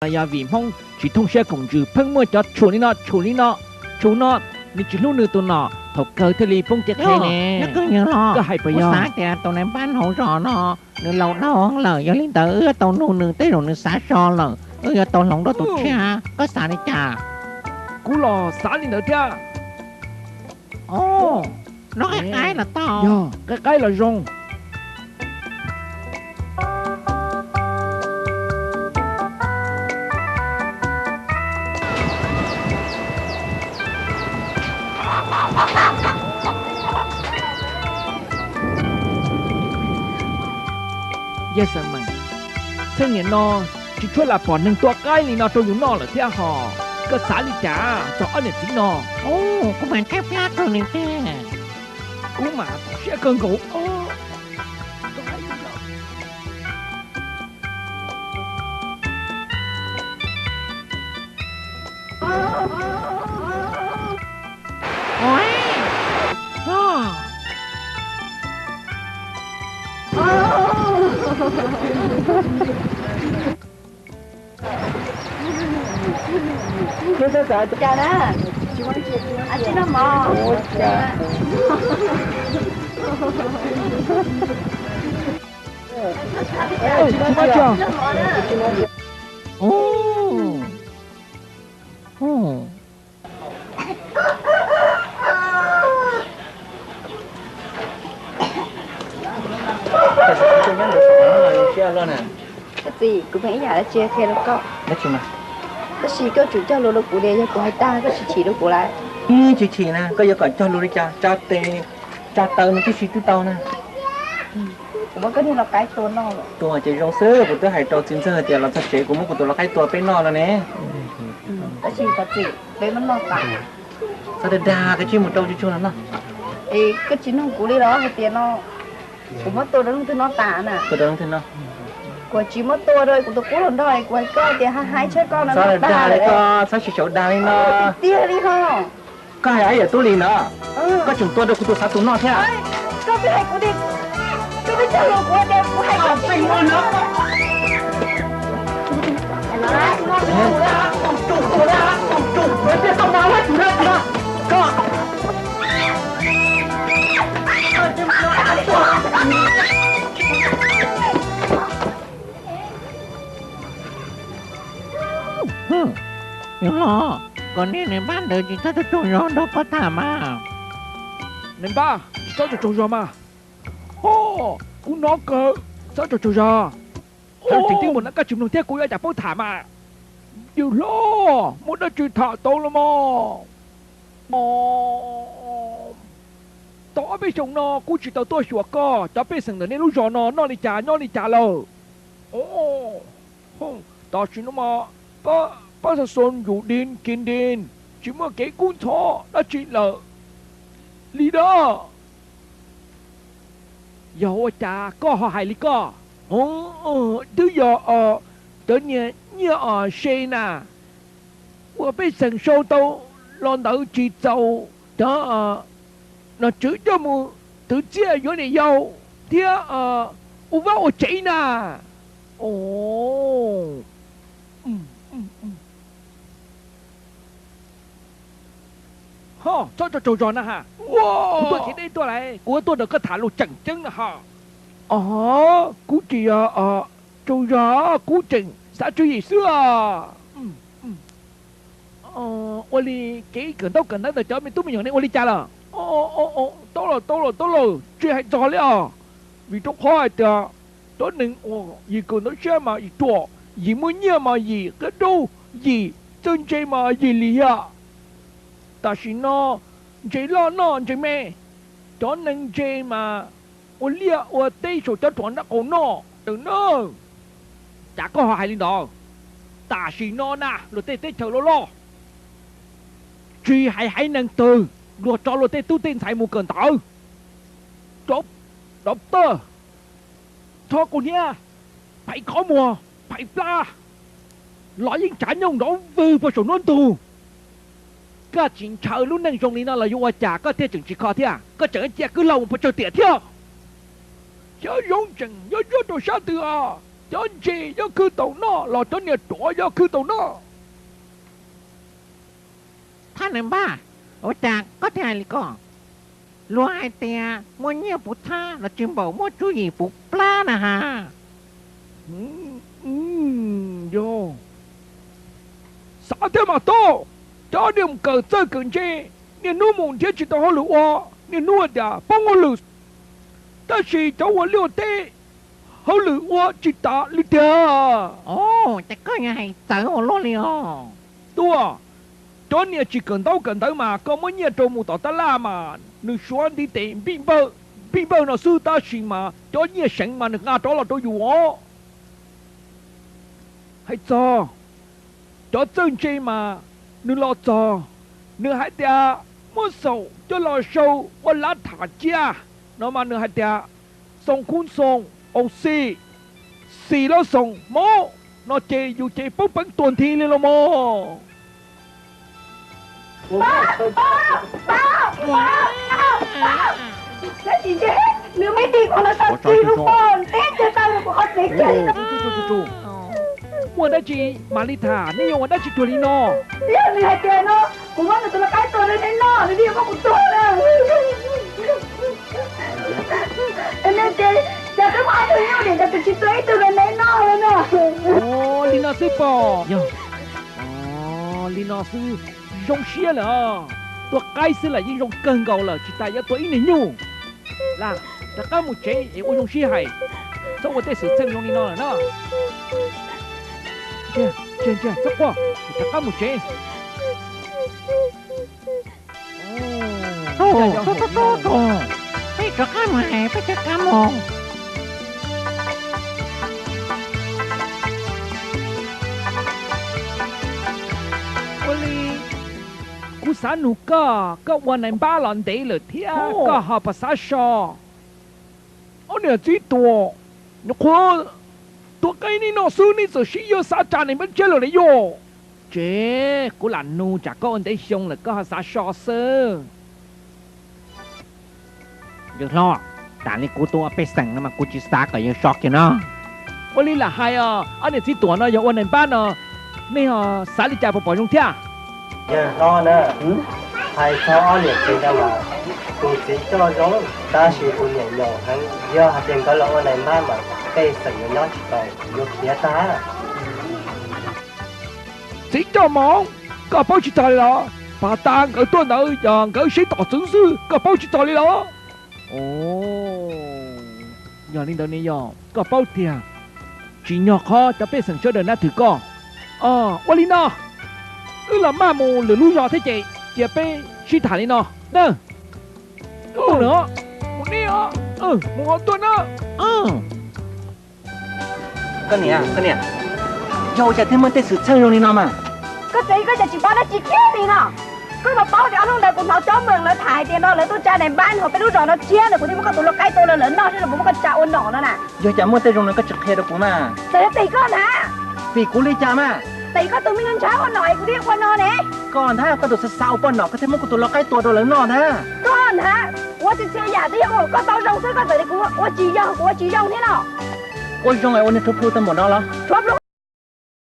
Los yog vim Hmoob tsis thooj siab koom ntsws pheej muaj cov tshum li no tshum li no, tshum no, nws tsis hlub nws tus nom thaum kawg thiaj li poob cev qhev ne. Koj hais puas yog? Xav tias tus nais npab hauv zos no nws laus dhau lawm, yog li ntawd wb yuav tau nug nws tej zaum nws xav so lawm, wb yuav tau hloov dua tus tshiab. Koj xav li cas? Kuv los xav li ntawd thiab. Noj qaib qaib los tau. Yog qaib qaib los zoo. Yawg Xeem Meem, txheej niam no tsis tshua lam pom neeg tua qaib li no rau yus noj lawm thiab hos. Koj xav li cas txog ob niam txiv no? Kuv mas tshaib plab kawg li tiag. Kuv mas tu siab kawg nkaus. Koj txiv, kuv muaj ib yam dab tsi qhia rau koj. Tab sis koj tsum cog lus rau kuv tias yog kuv hais tag koj tsis chim rau kuv lawm. Tsis chim na, koj yuav kom cog lus li cas? Tsa tes tsa taw no tib si twb tau na. Kuv muab koj niag lau qaib tua noj. Tua ces zoo xwb, kuv twb hais rau txiv ntxawg tias los txog tsev kuv muab kuv tus lau qaib tua peb noj no ne. Tab sis koj txiv, peb muab noj tas. Txhob dag dag, koj tsij mus rau tsuag tsuag los noj. Es koj tsis nug kuv li los hais tias no kuv muab tua rau leej twg noj tas na? Tua rau leej twg noj? Kuv tsis muab tua rau kuv tus qub hluas nraug, kuv hais koj tias hais hais tshaj koj no. Txhob dag li koj, txhob sim xyaum dag li no. Tiag li ho. Koj hais yam tub li ntawd, koj tseem tua rau kuv tus xav tus noj thiab. Koj twb hais kuv tias, koj twb cog lus kuv tias kuv hais koj tseem ua no. Yog los, koj niag nais npab ntawd tsis txhob tsaug tsaug zog nrog koj tham mas. Nais npab, tsis txhob tsaug tsaug zog mas. Ho, kuv hnov kawg, txhob tsaug tsaug zog. Tseem twb mus no koj tsis mloog thiab kuv yuav cas paub tham mas. Yawg hlob, muaj dab tsi tham tau los mas. Tau ob peb xyoos no kuv tsis tau tuaj xyuas koj, cov pej xeem ntawm nej lub zos no noj li cas nyob li cas lawm? Tam sim no mas pab xa xo yus din kiv din, tsis muaj kev kub ntxhov dab tsi lawm li da. Yog ua cas koj ho hais li koj? Twb yog cov niag nyiaj os se na, uas pej xeem sau tau los ntawd tsis txaus, cov nom tswv coj mus twv txiaj yuav niam yau thiab ua vaj ua tsev na. Ho, txhob tsaug tsaug zog na ha. Kuv tuaj kev deb tuaj lawm, kuv tuaj nrog koj tham lus tseem ceeb na ha. Kuv tsis yog tsaug zog, kuv tseem xav tswv yim xwb. Ua li kev kawm ntaub kawm ntawv ntawm cov me tub me nyuam ne ua li cas lawm? Tau lawm, tau lawm, tau lawm, tsis hais txog li os. Vim rau qhov hais tias cov neeg uas yim kawm ntawv siab mas yim ruam, yim muaj nyiaj mas yim qia daub, yim txawj ntse mas yim lim hiam. Tam sim no ntses loj noj ntses me, cov neeg ntse mas ua liaj ua teb saum cov ruam nraub qaum noj tawm na. Cas koj ho hais li ntawd? Tam sim no na luag tej teb chaws loj loj tsis hais haiv neeg twg, luag tso luag tej tub tej ntxhais mus kawm ntawv. Dov tawj, txhob kua hnyiab, phais qhov muag, phais plab, los yeej tsav nyooj nrov vwg puag saum nruab ntug. Koj tsis ntshaw lub neej zoo li no los yuav ua cas koj thiaj tseem tsis kho thiab? Koj tseem cia kwv laug mus puas tsawg tiam thiab? Xyov zoo tseem nyob ncuab rau sab twg os. Cov ntses yuav khwv tau noj los cov niag ruam yuav khwv tau noj? Thab nais npab, ua cas koj thiaj hais li ko? Luag hais tias muaj nyiaj puv thab los tsis npaum muaj tswv yim puv plab na has. Yog, xav thiab mas tub, cov niag mus kawm txawj kawm ntse, niaj hnub mus nrhiav tsis tau hauj lwm ua, niaj hnub tias poob hauj lwm, tab sis cov ua liaj ua teb, hauj lwm ua tsis tas li tiag. Ces koj yuav hais txawv ua luaj li os. Tuaj, cov niag tsis kawm ntaub kawm ntawv mas koj muab nyiaj rau mus tom tab laj mas nws suav ntiv tes npij npawj, npij npawj no xwb tab sis mas cov nyiaj seev mas nws nqa rov los rau yus os. Hais txog cov txawj ntse mas nws los txog, nws hais tias muab xaum coj los sau ua lav tham cia no mas nws hais tias xoo khub xoo, oo xi, xi lab xoo mob no ces yus ces poob peev tuag nthi li los mas. Ua dab tsi mam li tham, nej yuav ua dab tsi ruam li no? Yog nws hais tias no, kuv muab nws tus lau qaib tua rau neb noj, nws thiaj muab kuv tua na. Neb ces, cas twb muaj ob tug nyuj niam, cas twb tsis tua ib tug rau neb noj li na? Li no xwb pom. Yog li no xwb, zoo siab lawm. Tua qaib xwb los yeej zoo kawg nkaus lawm, tsis tas yuav tua ib niag nyuj. Las, rov qab mus tsev es ua zoo sib hais, txhob ua tej xwm txheej zoo li no lawm na. Ntsia, ntsia, txhob quaj, rov qab mus tsev. Peb rov qab mus, peb rov qab mus. Ua li, kuv xav nug koj, koj ua nais npab los ntev lawm thiab koj ho puas xav so? Ob niam txiv tuam, nyuam qhuav tua qaib neb noj xwb neb txawm sib yuav xav tsa nais npab tshiab lawm ne yog? Tsev, kuv lam nug tsam koj ua ntev xyoo lawm koj ho xav so xwb. Yawg hlob, tas li kuv tuaj ua pej xeem no mas kuv tsis xav kom yawg so kiag no. Ua li lam hais os, ob niam txiv tuam no yog ua nais npab no, nej ho xav li cas puas pom zoo thiab? Yawg hlob na, hais txog ob niam txiv no mas tus txiv coj zoo, tab sis tus niam nyaum heev, yog hais tias nkawd los ua nais npab mas pej xeem yuav nyob tsis tau, yuav khiav tag. Txiv coj moog, koj paub tsis txog li los? Pas tas nkawd tuaj ntawd yog nkawd sib tom txwv xwb, koj paub tsis txog li los? Yog li ntawd ne yog koj paub tiag, tsim nyog qhov cov pej xeem sawv daws nab thwm koj. Ua li no, wb los maj mus lwm lub zos thiab ces cia peb sib tham li no na. Koj tuaj lawm os, mus neb os, mus ho tuaj na. Koj niam, koj niam, yog ua cas thiaj muaj tej xwm txheej zoo li no mas? Koj txiv, koj cas tsis paub dab tsi kiag li no? Koj puas paub tias ob hnub ntawd kuv hnov cov meem lawv tham hais tias no lawv tuaj tsa nais npab hauv peb lub zos no tshiab no, kuv thiaj muab koj tus lau qaib tua rau lawv noj, seb lawv puas muab koj tsa ua nom no na. Yog cas muaj tej zoo no koj tsis qhia rau kuv mas? Txawm yog tim koj ntag. Tim kuv li cas mas? Tim koj tus me ntshav ua nom es kuv thiaj ua no ne. Koj ntag, koj tus xav xav ua poj nom koj thiaj muab kuv tus lau qaib tua rau lawv noj ntag. Koj ntag, kuv ua txhia txhia yam twb yog ua koj tau zoo xwb, koj txawm tias kuv ua tsis yog, kuv ua tsis zoo thiab no. Ua zoo es ua niag rhuav plhu tau npaum no los? Rhuav plhu